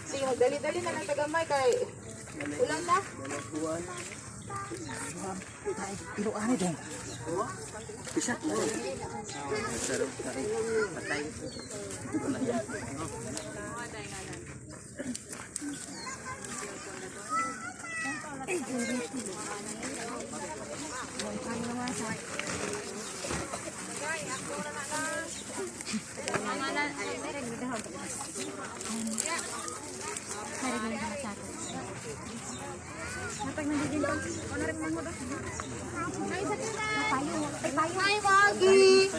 Sige, magdali-dali na lang tagamay kay ulan na. Pero ano dong? Isa. Patay. Hi, Maggie!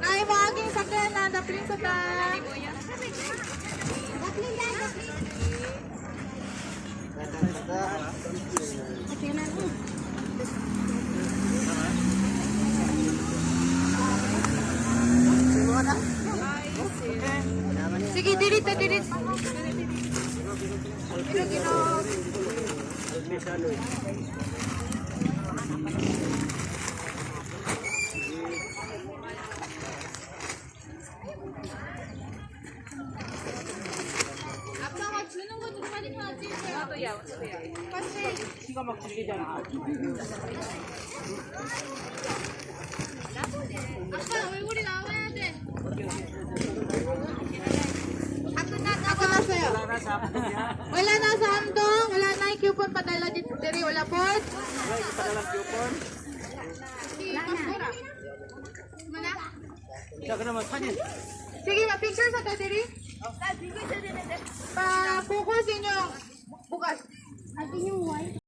Hi, Maggie! Sakyan na, daplin sa ta. Sige, diri ta, diri. Pero ginoo. 아빠가 주는 거 좀 사진 하나 찍을게요. 빨리. 키가 막 질리잖아. 아빠 얼굴이 나와야 돼. 다 끝났어요. Wala na sa handong, wala na yung coupon padala dito diri, wala po. Wala. 자, 그러면 사진. Sige, ma-picture sa ta diri. Pa-focus inyo bukas.